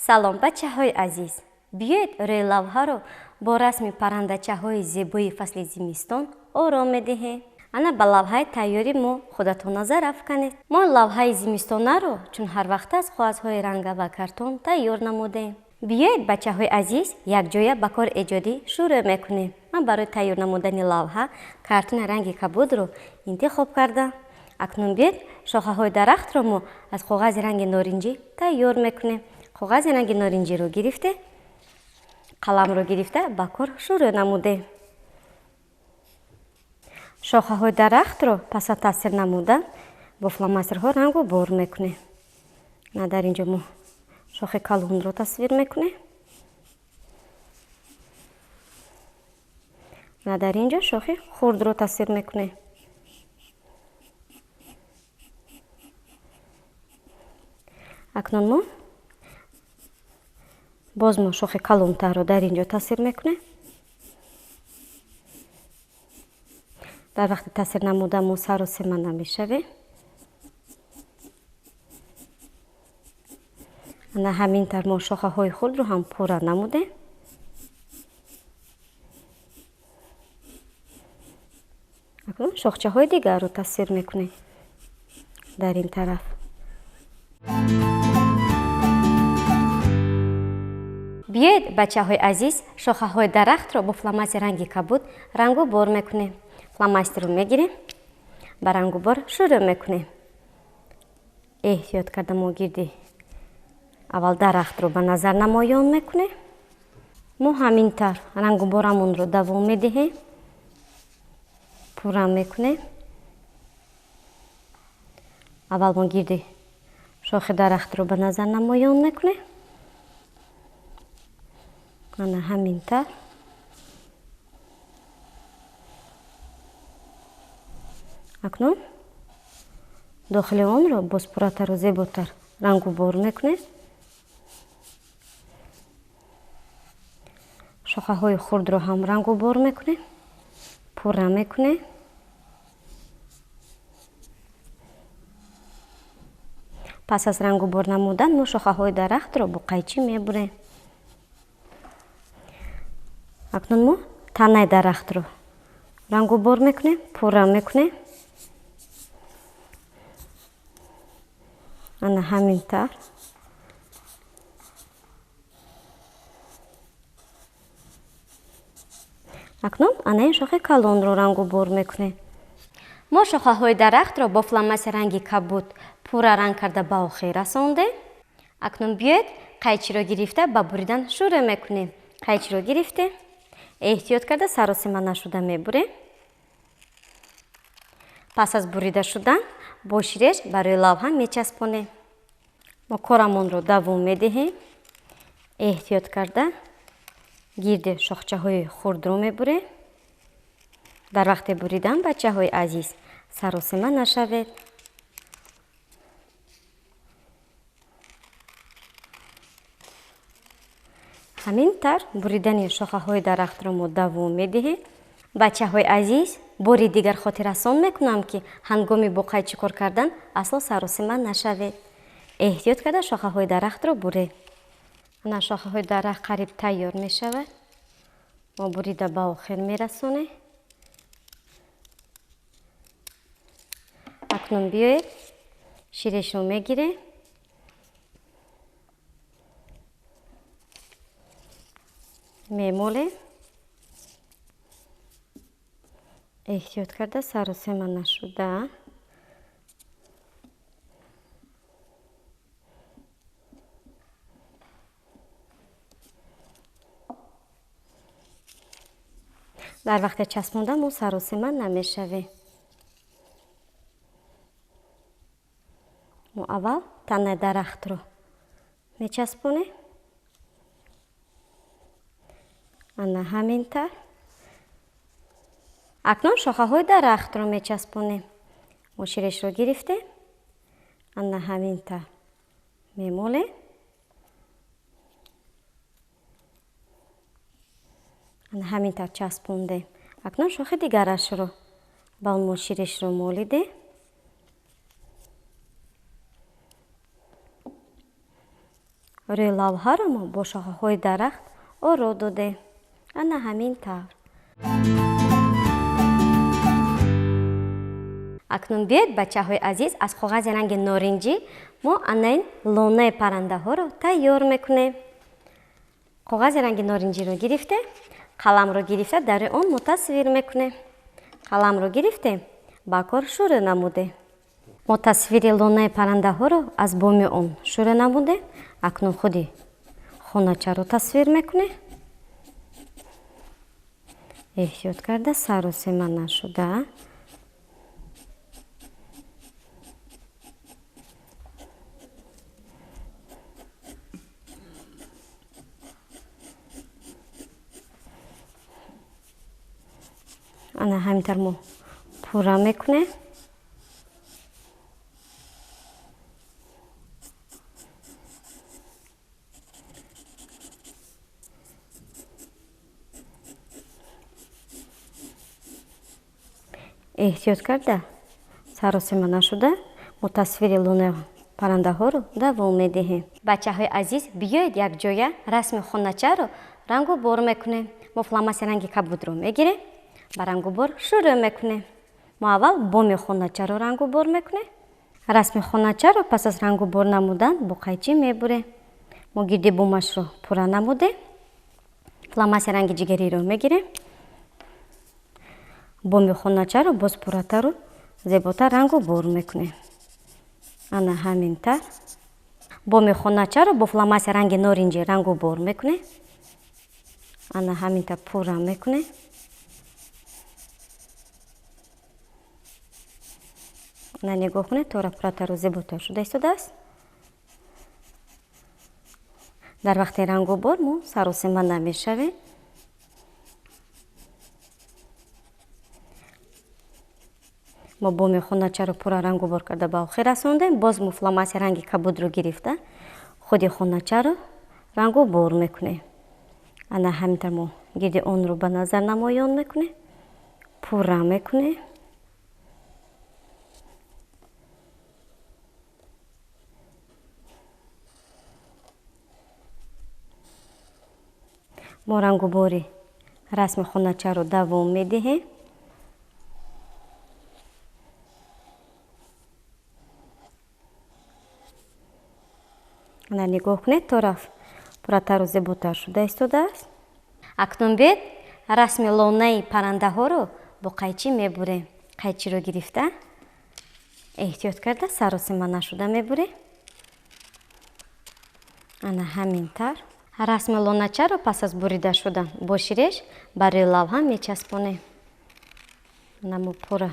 Салом, бачаҳои азиз! Биёед, рӯи лавҳаро бо расми паррандачаҳои зебои фасли зимистон ором медиҳем. Ана ба лавҳаи тайёри мо худатон назар афканед. Мо лавҳаи зимистонаро чун ҳар вақт аз коғазҳои ранга ва картон тайёр намудем. Биёед, бачаҳои азиз, якҷоя ба кор эҷодӣ шурӯъ мекунем. Ман барои тайёр намудани лавҳа картони ранги кабудро интихоб кардам. Акнун биёед, шохаҳои дарахтро мо аз коғази ранги норинҷӣ тайёр мекунем. Коғази ранги норинҷиро гирифте, қаламро гирифта ба кор шурӯъ намудем. Шохаҳои дарахтро пас аз таъсир намудан бо фломастерҳо рангу бор мекунем. На дар инҷо мо шохи калонро тасвир мекунем. На дар инҷо шохи хурдро тасвир мекунем. Акнун мо боз мо шохи калонтарро дар инҷо тасвир мекунем. Дар вақти тасвир намудан мо саросема намешавем. Ана ҳамин тавр мо шохаҳои хурдро ҳам пурра намудем. Акнун шохчаҳои дигарро тасвир мекунем дар ин тараф. Биёед, бачаҳои азиз, шохаҳои дарахтро бо фломастер ранги кабуд рангу бор мекунем. Фломастерро мегирем, ба рангу бор шурӯъ мекунем. Эҳтиёт карда мо гирди аввал дарахтро ба назар намоён мекунем. Мо ҳамин тавр рангу борамонро давом медиҳем, пурра мекунем. Аввал мо гирди шохи дарахтро ба назар намоён мекунем. Ана ҳамин тавр. Акнун дохили онро боз пурратару зеботар рангу бор мекунем. Шохаҳои хурдро ҳам рангу бор мекунем, пурра мекунем. Пас аз рангу бор намудан мо шохаҳои дарахтро бо қайчӣ мебурем. Акнун мо танаи дарахтро рангу бор мекунем, пурра мекунем. Ана ҳамин тавр. Акнун ана ин шохи калонро рангу бор мекунем. Мо шохаҳои дарахтро бо фломастер ранги кабуд пурра ранг карда ба охир расондем. Акнун биёед, қайчиро гирифта ба буридан шурӯъ мекунем. Қайчиро гирифтем, эҳтиёт карда саросима нашуда мебурем. Пас аз бурида шудан бо ширеш барои лавҳа мечаспонем. Мо корамонро давом медиҳем. Эҳтиёт карда гирди шохчаҳои хурдро мебурем. Дар вақти буридан, бачаҳои азиз, саросима нашавед. Ҳамин тавр буридани шохаҳои дарахтро мо давом медиҳем. Бачаҳои азиз, бори дигар хотиррасон мекунам, ки ҳангоми бо қайчӣ кор кардан асло саросима нашавед. Эҳтиёт карда шохаҳои дарахтро буред. Ана шохаҳои дарахт қариб тайёр мешавад. Мо бурида ба охир мерасонем. Акнун биёед, ширешро мегирем. Мемолем. Эҳтиёт карда саросема нашуда. Дар вақти часпонда мо саросема намешавем. Мо аввал танаи дарахтро мечаспонем. Ана ҳамин тавр. Акнун шохаҳои дарахтро мечаспонем. Мо ширешро гирифтем. Ана ҳамин тавр мемолем. Ана ҳамин тавр часпондем. Акнун шохи дигарашро ба он мо ширешро молидем. Рӯи лавҳаро мо бо шохаҳои дарахт оро додем. Ана ҳамин тавр. Акнун биёед, бачаҳои азиз, аз коғази ранги норинҷӣ мо ана ин лонаи паррандаҳоро тайёр мекунем. Коғази ранги норинҷиро гирифте, қаламро гирифта дар он мо тасвир мекунем. Қаламро гирифтем, ба кор шурӯъ намудем. Мо тасвири лонаи паррандаҳоро аз боми он шурӯъ намудем. Акнун худи хоначаро тасвир мекунем. Эҳтиёт карда саросема нашуда. Ана ҳаминтар мо пурра мекунем. Эҳтиёт карда саросема нашуда мо тасвири лонаи паррандаҳоро давом медиҳем. Бачаҳои азиз, биёед якҷоя расми хоначаро рангу бор мекунем. Мо фломастери ранги кабудро мегирем, ба рангубор шурӯъ мекунем. Мо аввал боми хоначаро рангубор мекунем. Расми хоначаро пас аз рангубор намудан бо қайчӣ мебурем. Мо гирди бомашро пурра намудем. Фломастери ранги ҷигариро мегирем. Боми хоначаро боз пурратару зеботар рангубор мекунем. Ана ҳамин тавр. Боми хоначаро бо фломастери ранги норинҷӣ рангубор мекунем. Ана ҳамин тавр пурра мекунем. Ана нигоҳ кунед, тора пурратару зеботар шуда истодааст. Дар вақти рангубор мо саросема намешавем. Мо боми хоначаро пурра рангубор карда ба охир расондем. Боз мо фломастери ранги кабудро гирифта худи хоначаро рангубор мекунем. Ана ҳаминтар мо гирди онро ба назар намоён мекунем, пурра мекунем. Мо рангубори расми хоначаро давом медиҳем. Ана нигоҳ кунед, то рафт пурратару зеботар шуда истодааст. Акнун биёед расми лонаи паррандаҳоро бо қайчӣ мебурем. Қайчиро гирифта эҳтиёт карда саросема нашуда мебурем. Ана ҳамин тавр. Расми лоначаро пас аз бурида шудан бо ширеш бар рӯи лавҳа мечаспонем. Ана мо пурра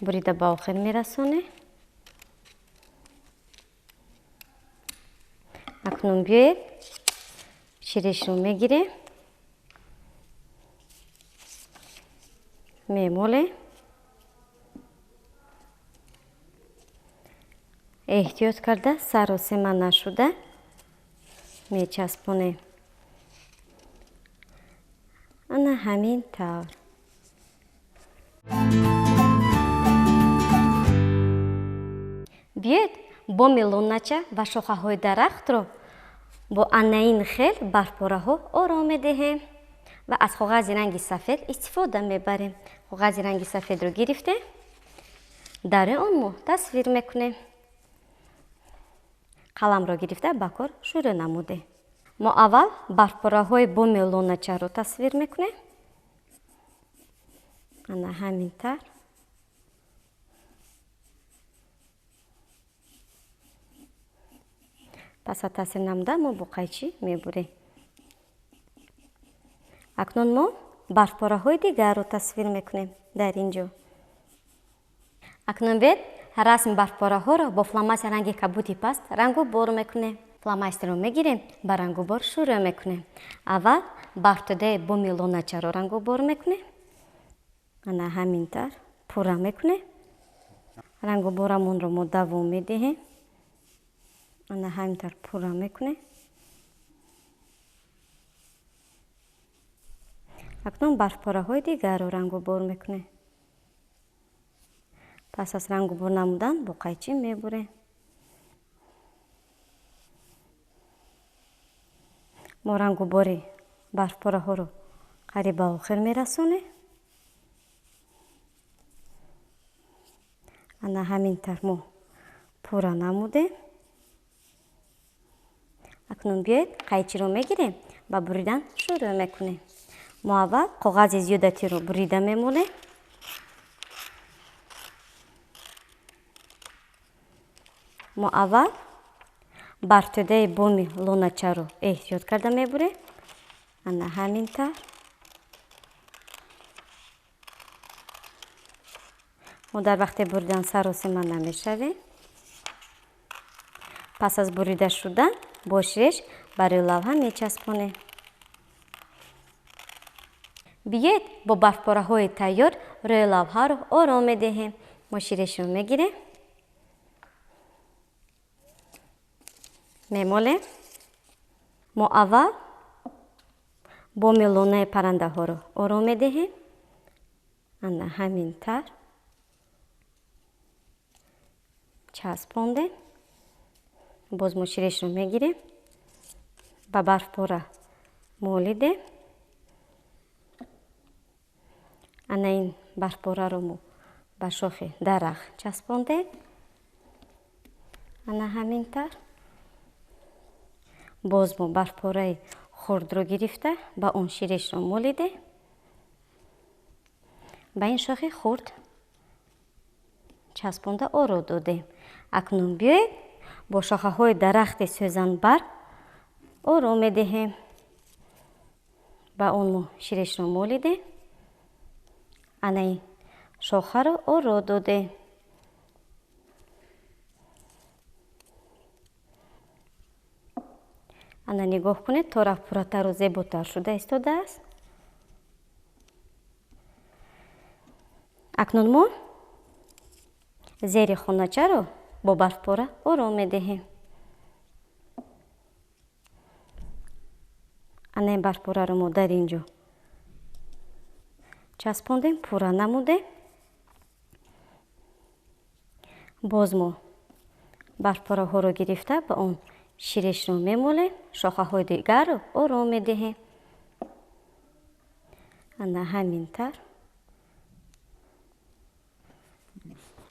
бурида ба охир мерасонем. Акнун биёед ширешро мегирем, мемолем. Эҳтиёт карда саросема нашуда мечаспонем. Ана ҳамин тавр. Биёед боми лонача ва шохаҳои дарахтро бо анаин хел барфпораҳо оро медиҳем ва аз коғази ранги сафед истифода мебарем. Коғази ранги сафедро гирифтем, дар он мо тасвир мекунем. Қаламро гирифта ба кор шурӯъ намудем. Мо аввал барфпораҳои боми лоначаро тасвир мекунем. Ана ҳамин тавр. Пас аз тасвир намуда мо бо қайчӣ мебурем. Акнун мо барфпораҳои дигарро тасвир мекунем дар ин ҷо. Акнун биёед расми барфпораҳоро бо фломастери ранги кабуди паст рангубор мекунем. Фломастерро мегирем, ба рангубор шурӯъ мекунем. Аввал барфтудаи боми лоначаро рангубор мекунем. Ана ҳамин тавр пурра мекунем. Рангуборамонро мо давом медиҳем. Ана ҳамин тавр пурра мекунем. Акнун барфпораҳои дигарро рангубор мекунем. Пас аз рангубор намудан бо қайчӣ мебурем. Мо рангубори барфпораҳоро қариб ба охир мерасонем. Ана ҳамин тавр мо пурра намудем. Акнун биёед қайчиро мегирем, ба буридан шурӯъ мекунем. Мо аввал коғази зиёдатиро бурида мемолем. Мо аввал барфтӯдаи боми лоначаро эҳтиёт карда мебурем. Ана ҳамин тавр. Мо дар вақти буридан саросима намешавем. Пас аз бурида шудан бо ширеш барои лавҳа мечаспонем. Биёед бо барфпораҳои тайёр рӯи лавҳаро ором медиҳем. Мо ширешро мегирем, мемолем. Мо аввал боми лонаи паррандаҳоро ором медиҳем. Ана ҳамин тавр часпондем. Боз мо ширешро мегирем, ба барфпора молидем. Ана ин барфпораро мо ба шохи дарахт часпондем. Ана ҳамин тавр. Боз мо барфпораи хурдро гирифта ба он ширешро молидем. Ба ин шохи хурд часпонда оро додем. Акнун биёед бо шохаҳои дарахти сӯзанбарг оро медиҳем. Ба он мо ширешро молидем. Ана ин шохаро оро додем. Ана нигоҳ кунед, то рафт пурратару зеботар шуда истодааст. Акнун мо зери хоначаро бо барфпора ором медиҳем. Ана ин барфпораро мо дар ин ҷо часпондем, пурра намудем. Боз мо барфпораҳоро гирифта ба он ширешро мемолем, шохаҳои дигарро ором медиҳем. Ана ҳамин тавр.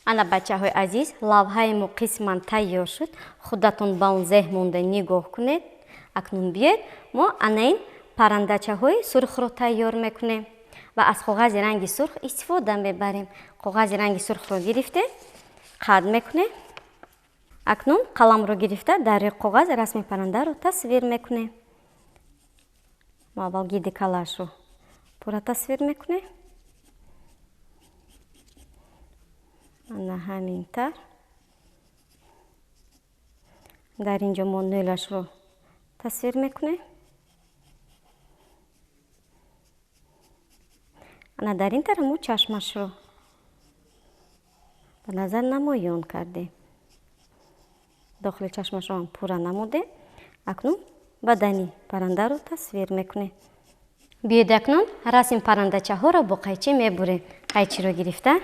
Ана бачаҳои азиз, лавҳаи мо қисман тайёр шуд. Худатон ба он зеҳн монда нигоҳ кунед. Акнун биёед мо ана ин паррандачаҳои сурхро тайёр мекунем ва аз коғази ранги сурх истифода мебарем. Коғази ранги сурхро гирифте қад мекунем. Акнун қаламро гирифта дар рӯи коғаз расми паррандаро тасвир мекунем. Мо аввал гирди калаашро пурра тасвир мекунем. Ана ҳамин тавр. Дар ин ҷо мо нӯлашро тасвир мекунем. Ана дар ин тараф мо чашмашро ба назар намоён кардем. Дохили чашмашро ҳам пурра намудем. Акнун бадани паррандаро тасвир мекунем. Биёед акнун расми паррандачаҳоро бо қайчӣ мебурем. Қайчиро гирифта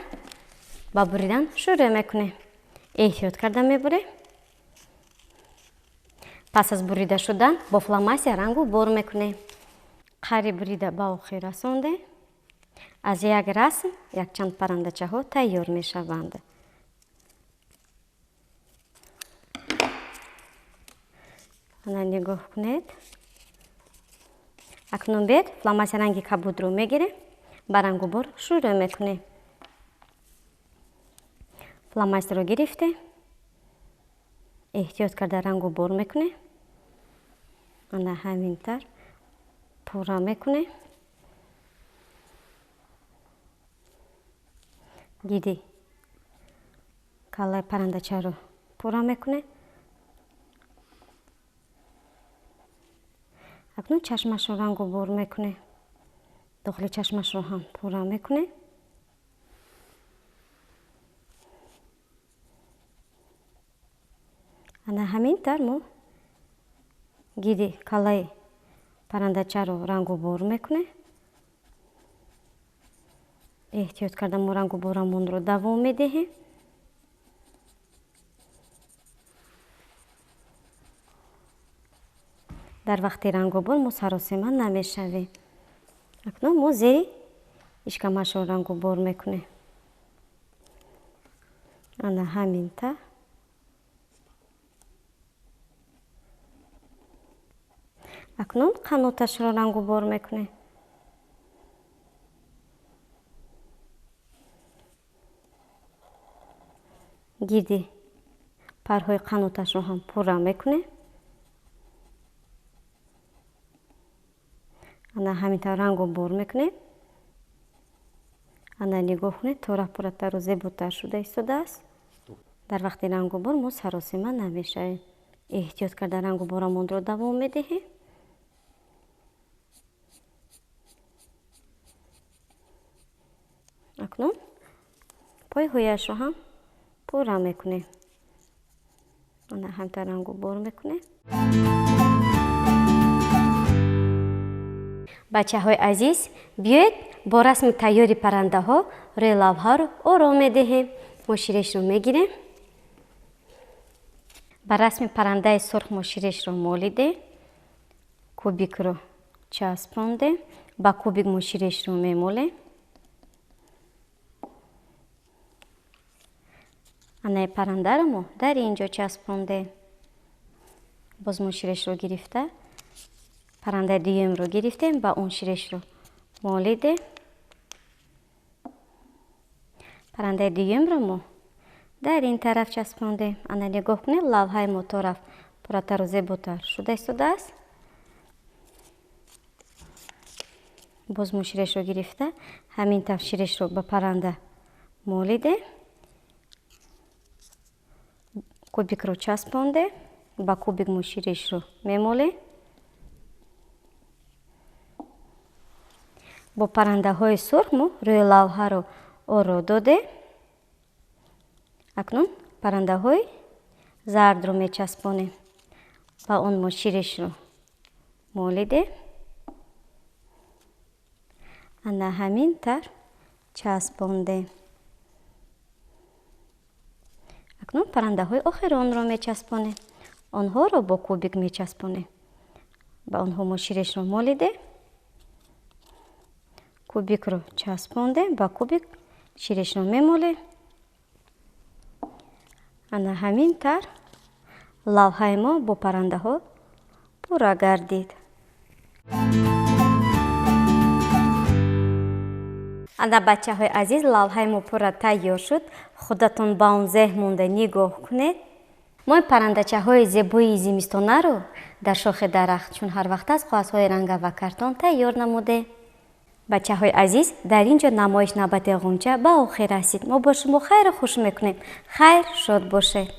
ба буридан шурӯъ мекунем. Эҳтиёт карда мебурем. Пас аз бурида шудан бо фломастер рангу бор мекунем. Қари бурида ба охир расондем. Аз як расм якчанд паррандачаҳо тайёр мешаванд. Ана нигоҳ кунед. Акнун биёед фломастер ранги кабудро мегирем, ба рангубор шурӯъ мекунем. Фломастерро гирифтем, эҳтиёт карда рангубор мекунем. Ана ҳамин тавр пурра мекунем. Гиди каллаи паррандачаро пурра мекунем. Акнун чашмашро рангубор мекунем. Дохили чашмашро ҳам пурра мекунем. Ана ҳамин тавр мо гиди каллаи паррандачаро рангубор мекунем. Эҳтиёт карда мо рангуборамонро давом медиҳем. Дар вақти рангубор мо саросема намешавем. Акнун мо зери ишкамашро рангубор мекунем. Ана ҳамин тавр. Акнун қаноташро рангубор мекунем. Гирди парҳои қаноташро ҳам пурра мекунем. Ана ҳамин тавр рангубор мекунем. Ана нигоҳ кунед, тора пурратару зеботар шуда истодааст. Дар вақти рангубор мо саросема намешавем. Эҳтиёт карда рангуборамонро давом медиҳем. Акнун пойҳояшро ҳам пурра мекунем. Ана ҳамин тавр рангубор мекунем. Бачаҳои азиз, биёед бо расми тайёри паррандаҳо рӯи лавҳаро ором медиҳем. Мо ширешро мегирем. Ба расми паррандаи сурх мо ширешро молидем, кубикро часпондем, ба кубик мо ширешро мемолем. Анаи паррандаро мо дар ин ҷо часпондем. Боз мо ширешро гирифта, паррандаи дуюмро гирифтем, ба он ширешро молидем. Паррандаи дуюмро мо дар ин тараф часпондем. Ана нигоҳ кунед, лавҳаи мо тораф пурратару зеботар шуда истодааст. Боз мо ширешро гирифта, ҳамин тавр ширешро ба парранда молидем. Кубикро часпондем, ба кубик мо ширешро мемолем. Бо паррандаҳои сурх мо рӯи лавҳаро оро додем. Акнун паррандаҳои зардро мечаспонем. Ба он мо ширешро молидем. Ана ҳамин тавр часпондем. Акнун паррандаҳои охиронро мечаспонем. Онҳоро бо кубик мечаспонем. Ба онҳо мо ширешро молидем. Кубикро часпондем, ба кубик ширешро мемолем. Ана ҳамин тавр лавҳаи мо бо паррандаҳо пурра гардид. Ана бачаҳои азиз, лавҳаи мо пурра тайёр шуд. Худатон ба он зеҳн монда нигоҳ кунед. Мо паррандачаҳои зебои зимистонаро дар шохи дарахт, чун ҳар вақт аст, коғазҳои ранга ва картон тайёр намудем. Бачаҳои азиз, дар ин ҷо намоиш навбати ғунча ба охир расид. Мо бо шумо хайру хуш мекунем. Хайр, шод бошед.